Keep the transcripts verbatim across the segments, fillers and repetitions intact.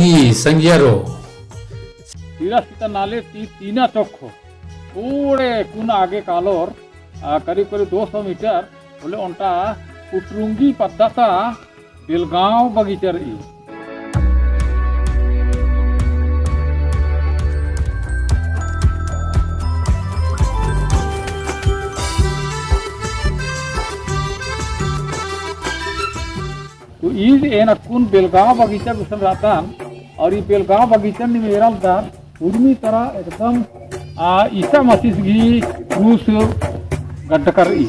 ई संगियरो। सीरा सीता नाले ती तीना चोखो। थोड़े कुन आगे कालोर, आ, करीब करीब दो सौ मीटर, होले ओन्टा पुटरुंगी पद्दा ता बेलगांव बगीचा रई। तो ईद एन अक्कुन बेलगांव बगीचा गुसन रअदन, और ई बेलगांव बगीचा नीम एरा लगदर, उर्मी तरा एकदम, आ, ईसा मसीस गही क्रूस गड्डका रई।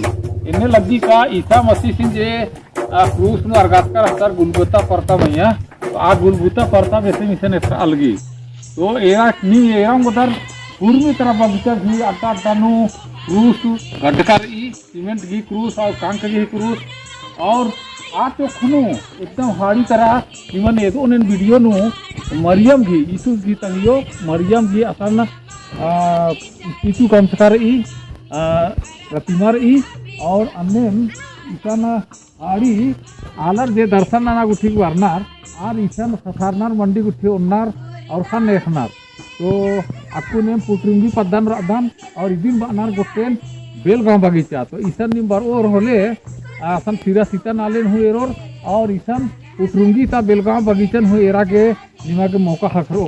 एन्ने लग्गी का ईसा मसीसिन जे, आ, क्रूस नू अरगातका रहचर गुलगुता परता मइय्याँ, तो आ गुलगुता परता बेसे मिसन एथरा अलगी। तो एरा नीम एरा ओंगदर उर्मी तरा बगीचा गही अड्डा अड्डा नू क्रूस गड्डका रई। सीमेंट गही क्रूस और कंक गही क्रूस और आ चोखो नू एकदम हाड़ी तरा निमन एदोन एन वीडियो नू मरियम गही, यीशु गही तंग्यो मरियम गही असन, आ, स्टैचू कमचका रई, आ, प्रतिमा रई और अन्नेम इसन हाड़ी आलर जे दर्शन नना गुट्ठी बरनर, आर इसन ख़सारनर मंडी गुट्ठी ओन्नर और ख़न्न एख़नर। तो अक्कुन एम पुटरुंगी पद्दा नू रअदन और इदिन बअनर गोट्टेन बेलगांव बगीचा। तो इसन नीम बरओर होले, आ, असन सीरा सीता नालेन हूँ एरोर और इसन पुटरुंगी ता बेलगांव बगीचन हूँ एरा गे निमा गे मौका ख़क्खरओ।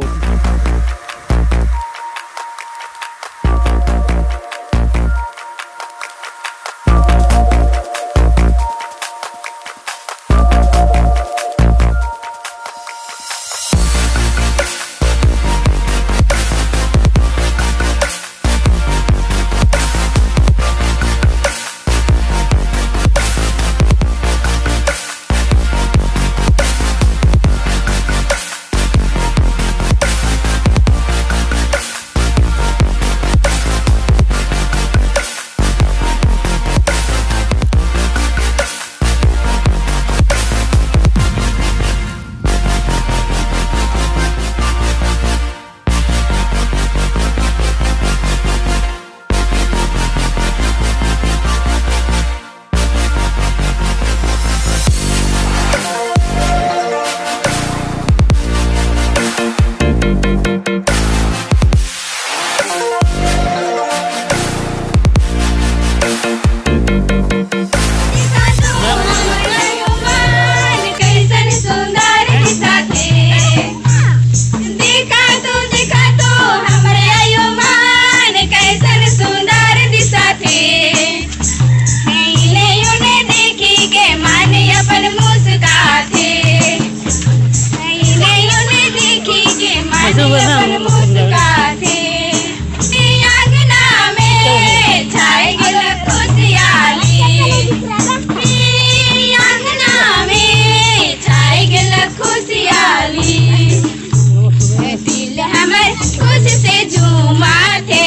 दिल हमर खुश से झूमाथे,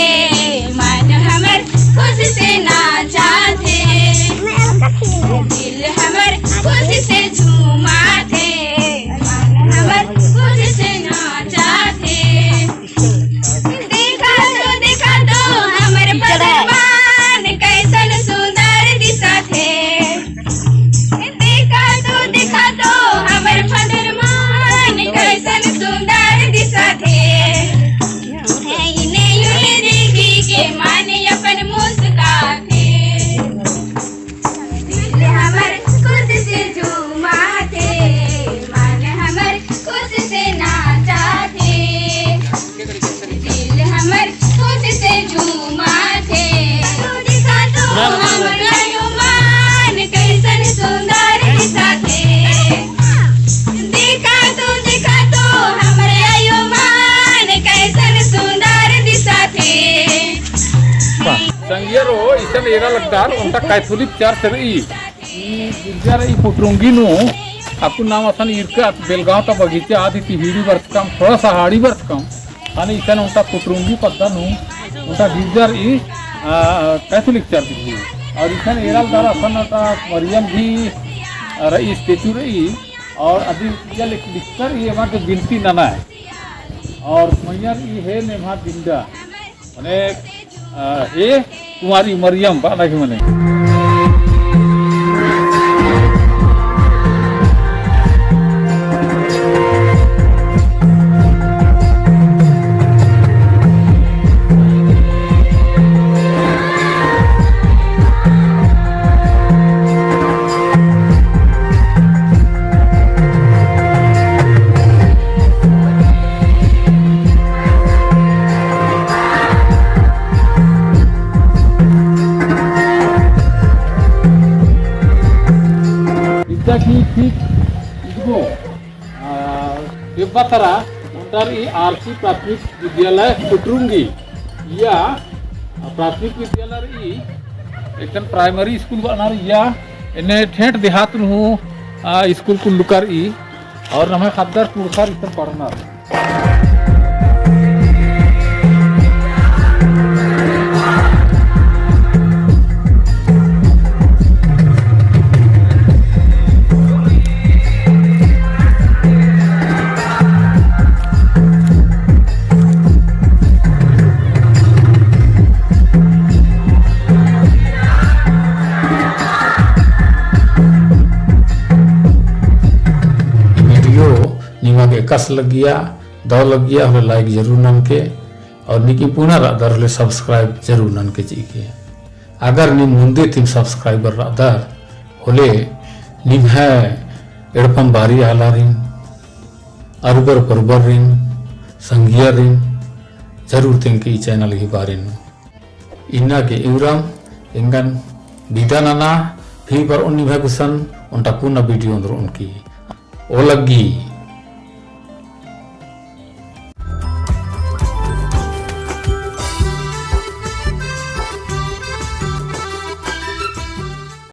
मन हमर खुश से नाचाथे। दिल हमर खुश से झूमाथे, मन हमर खुश से नाचाथे। देखा तो, देखा तो हमर पदरमान कैसन सुंदर दिसाथे। देखा तो, देखा तो हमर पदरमान कैसन सुंदर दिसाथे। है इन्हें यूं देखी के मन अपन मुस्काथे। दिल हमर खुश से झूमाथे, मन हमर खुश से नाचाथे। दिल हमर खुश से झूमाथे। देखा तो हमर आयुमान कैसन सुंदर दिसाथे। देखा तो, देखा तो हमर आयुमान कैसन सुंदर दिसाथे। वाह। संगियरो, इसन एरा लगदर, ओन्टा कैथोलिक चर्च रई। ई गिरजा रई पुटरुंगी नू, अक्कुन नाम असन ईरकत, बेलगांव ता बगीचा आद इती हीड़ी बरचकम, थोड़ा सा हाड़ी बरचकम। ख़ने इसन ओन्टा पुटरुंगी पद्दा नू, ओन्टा गिरजा रई, आ, कैथोलिक चर्च गही। और इसन एरा लगदर असन ओन्टा मरियम गही, आ, रई, स्टैचू रई। और अदी इया लिख-, लिखकर ई एमा गे बिनती नना है। और मइय्याँ रई है नेम्हा बिंदा। मने, आ, हे कुंवारी मरियम बअना की मने। ठीक, इदगो, आ, एब्बा तरा ओन्टा रई आरसी प्राथमिक विद्यालय कुटरुंगी। इय्या प्राथमिक विद्यालय रई, एकन primary school बअनर इय्या, एन्ने ठेठ देहात नू हूँ, आ, school कुल्लका रई, और नम्है ख़द्दर कुँड़ुख़र इसन पढ़नर। Video निमा गे एकासे लग्गिया, दव लग्गिया होले like जरूर ननके, और नीकिम पुना रअदर होले subscribe जरूर ननके चिके। अगर नीम मुन्दे तिम subscriber रअदर होले निम्है एड़पम बारी आलारिन, अरबर परबरिन, संगियारिन जरूर तेंगके ई channel ही बारे नू। इन्ना गे इवरम एंगन बिदा नना, फिर बरओन निम्है गुसन ओन्टा पुना video ओन्द्रओन की। ओ लग्गी।